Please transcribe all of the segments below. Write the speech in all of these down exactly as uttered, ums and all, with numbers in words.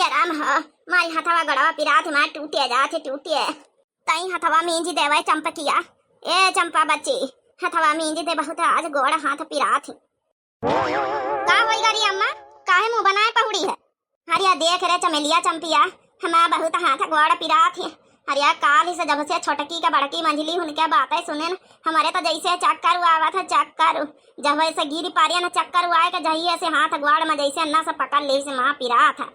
राम हो, मारी हथवा गोड़वा पिरात है, मार टूटे जात है, टूटे। तई हथवा मींज देवे चंपकिया। ए चंपा बच्ची, हथवा मींज दे, बहुत आज गोड़ हाथ पिरात है। का होई गरी अम्मा, काहे मुंह बनाए पहुड़ी है? अरे देख रे चमेलिया चंपिया, हमार बहुत हाथ गोड़ पिरात है। अरे काल से जब से छोटकी का बड़की मंझली हुनके बातें सुने न, हमारे तो जैसे चक्कर आवत है, चक्कर। जब से गिर पारिया न चक्कर आए के जहिए से हाथ गोड़ में जैसे नस पकड़ ले से माँ पिरात है।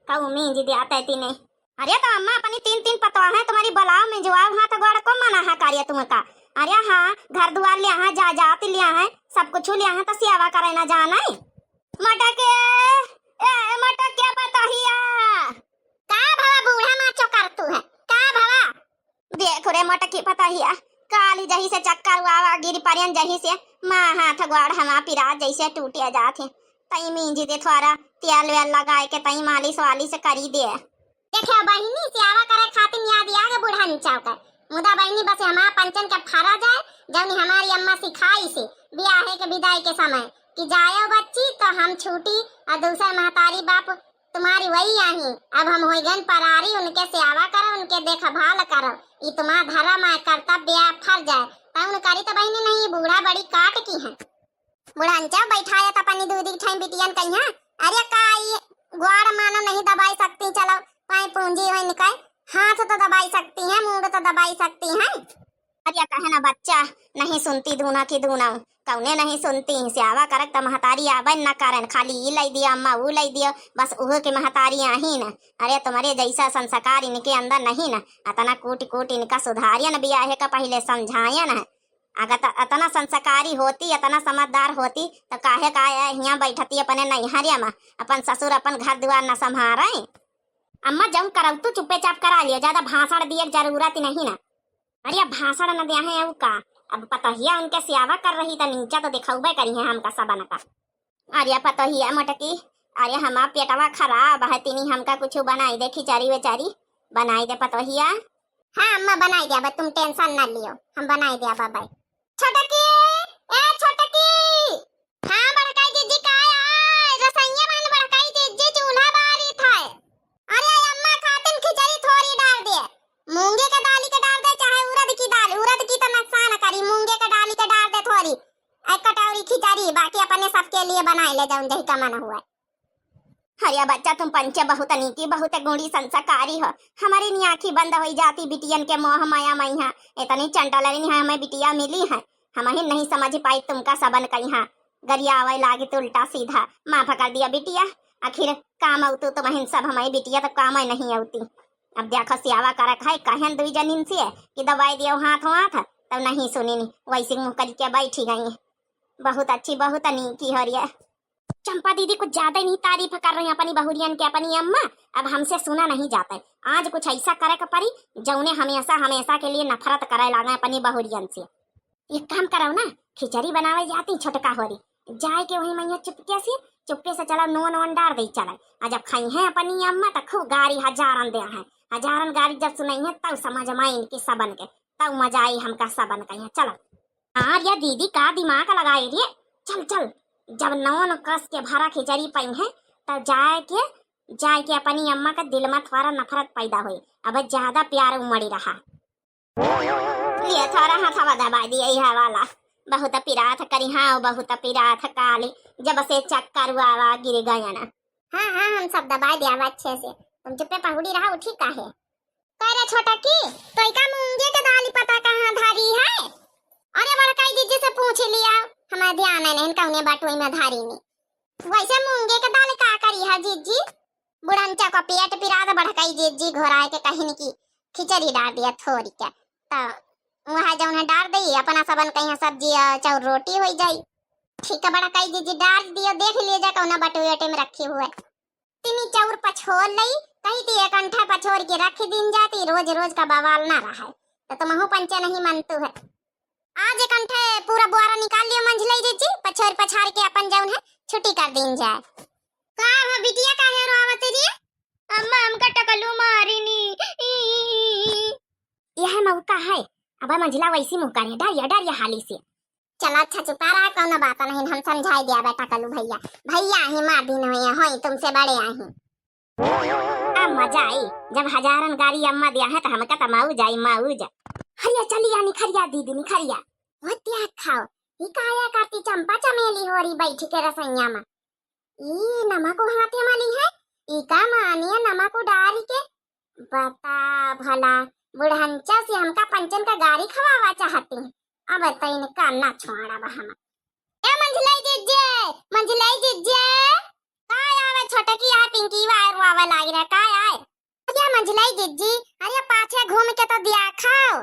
कहू मींज दिया तैती नहीं। अरे तो अम्मा अपनी तीन तीन पतवा है तुम्हारी बुलाओ में जवाब, हाथ गोड़ को मना है कार्य तुमका। अरे हाँ, घर दुआर लिया है, जायदाद लिया है, सब कुछ लिया है, तो सेवा करे ना जाना है। मटके, ए मटके पतोहिया। का भवा बूढ़ा माचो कर तू है, का भवा? देख रे मटकी पतोहिया, काली जही से चक्कर हुआ गिर परियन जही से माँ हाथ गोड़ हमा पिरात जैसे टूटे जात है। तई मींजी दे थोड़ा तेल वेल लगाए के तई मालिश वालिश करी दे। देखे बहिनी, सेवा करे खातिर याद आ गए बुढ़न चौकर। मुदा बहिनी बस हमार पंचन के फरा जाए, जौन हमारी अम्मा सिखाई से बियाहे के विदाई के समय कि जायो बच्ची तो हम छूटी और दूसर महतारी बाप तुम्हारी वही आही। अब हम होई गन परारी, उनके सेवा करो, उनके देखभाल करो। ई तुम्हार धर्म है, कर्तव्य है, फर्ज है। तौन करी तो बहिनी नहीं, बूढ़ा बड़ी काट की है। बुढ़ंचा बैठाया त अपनी दूधी ठाई बिटियन कहिया, अरे का ई ग्वाड़ मानो नहीं दबाई सकती, चलो पाए पूंजी होई निकाय, हाथ तो दबाई सकती हैं, मूड़ तो दबाई सकती हैं। अरे कहे ना बच्चा, नहीं सुनती दूना की दूना, कौने नहीं सुनती, सेवा करक त महतारी आवे न करन, खाली ई लई दिया अम्मा, ऊ लई दिया, बस उहो के महतारी आही न। अरे तुम्हारे जैसा संस्कार इनके अंदर नहीं न, अतना कूट कूट इनका सुधारियन बियाहे का पहिले समझायन है। अगर त-, अतना संस्कारी होती, अतना समझदार होती, त काहे का हियां बैठती अपने नैहरिया में, अपन ससुर अपन घर दुआर न संभारे। अम्मा जौन करौतू चुप्पे चाप करा लियो, ज्यादा भाषण दिए के जरूरत ही नहीं ना। अरे अब भाषण न दिया है उ का, अब पतोहिया उनके सेवा कर रही त नीचा तो दिखौबे करी है हमका सबन का। अरे पतोहिया मोटकी, अरे हमार पेटवा खराब है, तिनी हमका कुछ बनाई दे, खिचड़ी वेचड़ी बनाई दे पतोहिया। हाँ अम्मा बनाई दे, अब तुम tension ना लियो, हम बनाई दे अब। छोटकी, ए छोटकी। हाँ बड़काई जीजी का आय, रसोइया बहन बड़काई जीजी चूल्हा बारी था। अरे अम्मा खातिन खिचड़ी थोड़ी डाल दे, मूंगे के दाली के डाल दे चाहे उरद की दाल, उरद की तो नुकसान करी, मूंगे के डाली के डाल दे थोड़ी। एक कटोरी खिचड़ी बाकी अपने सबके लिए बनाई ले जाऊं जही का मन हुआ। अरे बच्चा तुम पंचे बहुत नीकी, बहुत गुणी संस्कारी हो। हमारी नी आँखी बंद होई जाती बिटियन के मोह माया मैहा। इतनी चंडालनी है हमें बिटिया मिली है, हम ही नहीं समझ पाई तुमका सबन कहिया गरियावे लागी तो उल्टा सीधा। माफ कर दिया बिटिया, आखिर काम आऊ तू तुम्हें सब हमारी बिटिया तो काम नहीं आती। अब देखो सियावा करक है कहन दुई जनिन से कि दबाई दियो हाथ हाथ, तब नहीं सुनिन, वैसे मुँह करके बैठी गई। बहुत अच्छी, बहुत नीकी हो रही है। चंपा दीदी कुछ ज्यादा ही तारीफ कर रही हैं अपनी बहुरियन के, अपनी अम्मा। अब हमसे सुना नहीं जाता है, आज कुछ ऐसा करे के पड़ी जौने हमेशा हमेशा के लिए नफरत करे लागे अपनी बहुरियन से। एक काम करो ना, खिचड़ी बनावे जाती छोटका होरी, जाए के वही मैया चुपके से, चुपके से चलो नून वून डार दे चले। आ जब खाई हैं अपनी अम्मा तो खूब गारी हजारन दे हैं, हजारन गारी जब सुनाई है तब समझ में आई इनकी सबन के, तब मजा आई हमका सबन के यहाँ। चलो। हाँ रे दीदी का दिमाग लगाए रे, चल चल, जब नौन कस के भरा खिचड़ी पई है तब जाए के, जाए के अपनी अम्मा का दिल में थोड़ा नफरत पैदा होई, अब ज्यादा प्यार उमड़ी रहा। ये थोड़ा हथवा दबा दिया यह वाला, बहुत पिरात करी, हाँ बहुत पिरात काली, जब से चक्कर हुआ गिर गया ना। हाँ हाँ हम सब दबा दिया अच्छे से, तुम चुप्पे पहुड़ी रहा, उठी काहे? कह रे छोटकी, तोइका मूंगे के दाली पता कहाँ धरी है? अरे बड़काई जीजी से पूछ लिया, हमारे ध्यान है नहीं कौने बाटोई में धरी नी। वैसे मूंगे के दाल का करी है जीजी? बुढ़नचा को पेट पिरा तो बड़काई जीजी घोराए के कहिन की खिचड़ी डार दिया थोड़ी के, तो वह जौन है डार दई, अपना सबन कहीं सब्जी और चाउर रोटी होई जाई। ठीक है बड़काई जीजी डार दियो, देख लीजा कौना बटोई वटोई में रखी हुए। तिनी चाउर पछोर लई, कही थी एक अंठा पछोर के रख दीन जाती, रोज रोज का बवाल ना रहा है। तो तुमहू पंचे नहीं मनतू है। आज एक अंठे पूरा बुआरा निकाल लियो मंझलई जीजी, पछोर पछार के अपन जौन है छुट्टी कर दीन जाए। का हो बिटिया काहे रोवत रे? अम्मा हमका टकलू मारिनी। ई, ई, ई, ई। यह मौका है, अब मंझला वैसी मुँह करे, डरिया डरिया हाली से। चला अच्छा चुपा रहा, कौनो बात नहीं, हम समझाई दिया बेटा कलू भैया। भैया ही मार दिन हुए होई तुमसे बड़े आही। मजा आई, जब हजारन गारी अम्मा दिया है, तो हमका तो मौज आई, मौज। हरिया चली या निखरिया दीदी, निखरिया। वो त्याग खाओ, ई काया करती चंपा चमेली हो रही बैठ के रसैया में। ई नमक हाथे में ली है, ई का मानिया नमक डारी के। बता भला, बुढ़ंचा से हमका पंचन का गारी खवावा चाहती। अब तो इनका ना छोड़ब हम। ए मंझलाई जिज्जे, मंझलाई जिज्जे, का आवे छोटकी आ पिंकी वायर वावे लागी रहे, का आए? अरे मंझलाई जिज्जी, अरे पाछे घूम के तो दिया खाओ।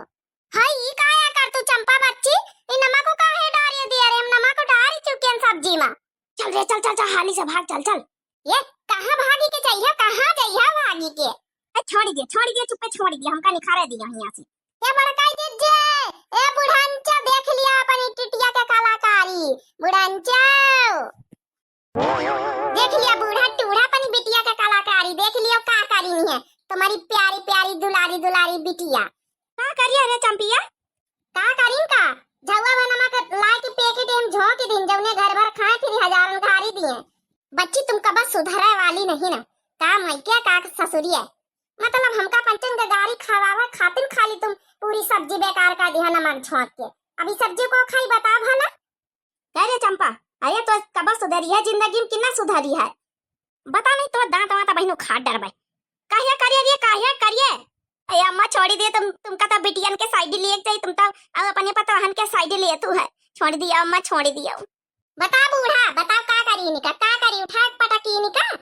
हाय, ई काया कर तू चंपा बच्ची, ई नमक को काहे डारी दिया रे? हम नमक को डारी चुके हैं सब्जी में। चल रे, चल, चल, चल, हाली से भाग, चल, चल। ये कहाँ भागी के चाहिए, कहाँ जइहा भागी के? ए, छोड़ी दे, छोड़ी दे, चुप्पे छोड़ी दे, हमका निखारे दिया हियाँ से। ए बड़काई जिज्जे, ए बुढ़ंचा, देख लिया अपनी टिटिया के कलाकारी, बुढ़ंचा। देख लिया बूढ़ा टूढ़ा अपनी बिटिया के कलाकारी, देख लियो का करी है तुम्हारी प्यारी प्यारी दुलारी दुलारी बिटिया। का करिए रे चंपिया? का करीन का? झउआ भर नमक लाए के पैकेट हम झोंक दिन, जौने घर भर खाए फिर हजारन गारी दिए। बच्ची तुम कबा सुधरे वाली नहीं ना, का मैके का ससुरिया। मतलब हमका पंचन के गारी खवावे खातिर खाली तुम पूरी सब्जी बेकार कर दिया नमक झोंक के। अभी सब्जी को खाई बता भला। कह रे चंपा, अरे तो कबा सुधरी है जिंदगी में, कितना सुधरी है? बता नहीं तो दांत वांत बहिनो खा डरबै। काहे करिए रे, काहे करिए? ए अम्मा छोड़ी दे तुम, तुमका तो बिटियन के साइड लिए चाहिए, तुम तो अब अपने पतवाहन के साइड लिए तू है। छोड़ दिया अम्मा, छोड़ दिया। बता बूढ़ा, बता का करी निका, का करी उठा पटकी निका?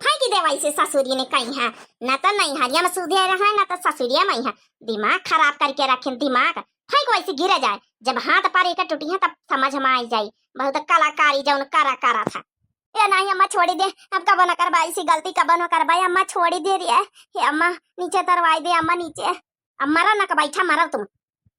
फेंकी देवाई से ससुरी ने कहीं है, ना तो नैहरिया में सुधे रहे, ना तो ससुरिया में है। दिमाग खराब करके रखें, दिमाग फेंक वैसे गिरे जाए। जब हाथ पर एक टूटी है तब समझ में आई जाई। बहुत कलाकारी जौन करा करा था। ए नहीं अम्मा छोड़ी दे, अब कबो न करबा ऐसी गलती, कबो न करबा अम्मा छोड़ी दे रे। हे अम्मा नीचे तरवाई दे अम्मा नीचे। अब मरा न का बैठा मरा तुम।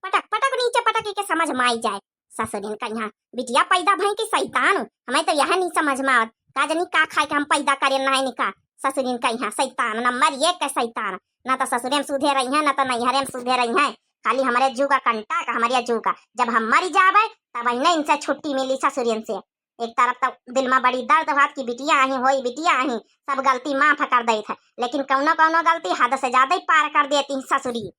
पटक पटक नीचे पटक के समझ में आई जाए। ससुरिन का यहाँ बिटिया पैदा भई कि शैतान, हमें तो यह नहीं समझ में आवत। का जनी का खाए के हम पैदा करे ना है निका। ससुरिन का यहाँ शैतान नंबर एक के शैतान, ना तो ससुरे में सुधे रही है ना तो नैहरे में सुधे रही है। खाली हमारे जुगा कंटा का हमारे जुगा, जब हम मर जावे तब इन्हें इनसे छुट्टी मिली ससुरिन से। एक तरफ तो दिल में बड़ी दर्द बात कि बिटिया आही होई बिटिया आही, सब गलती माफ कर देत है, लेकिन कौनो कौनो गलती हद से ज्यादा ही पार कर देती ससुरी।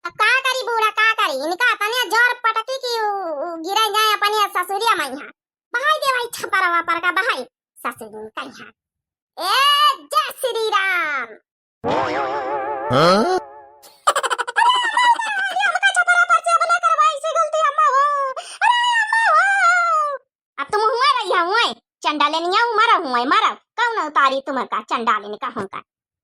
अब का करी बूढ़ा, का करी, इनका तने जोर पटकी कि उ, उ गिरे जाए अपने ससुरिया में यहाँ। बहाई दे भाई छपरवा पर का बहाई ससुरी का यहाँ। ए जय श्री राम। हाँ? अरे अम्मा, अरे हमका छपरा पर से अब ना करवाई से गलती अम्मा हो। अरे अम्मा हो। अब तुम हुआ रही है, हुआ चंडालिनिया, मरा हुआ, मरा। कौन उतारी तुमका चंडालिन का होगा?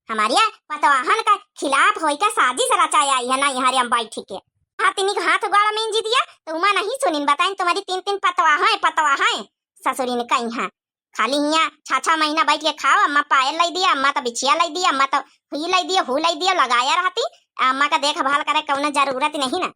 हमारे पतवाहन का खिलाफ होई का साजिश रचाया आई है ना यहाँ रे हम बैठी के। हाथ इन्हीं के हाथ गोड़ा में जी दिया तो उमा नहीं सुनिन, बताइन तुम्हारी तीन तीन पतवाह है, पतवाह है। ससुरी ने कही है, खाली हियाँ छह छह महीना बैठ के खाओ, अम्मा पायल लाई दिया, अम्मा तो बिछिया लाई दिया, अम्मा तो हुई लाई दिया, हु लाई दिया, लगाया रहती, अम्मा का देखभाल करे कौनो जरूरत नहीं ना।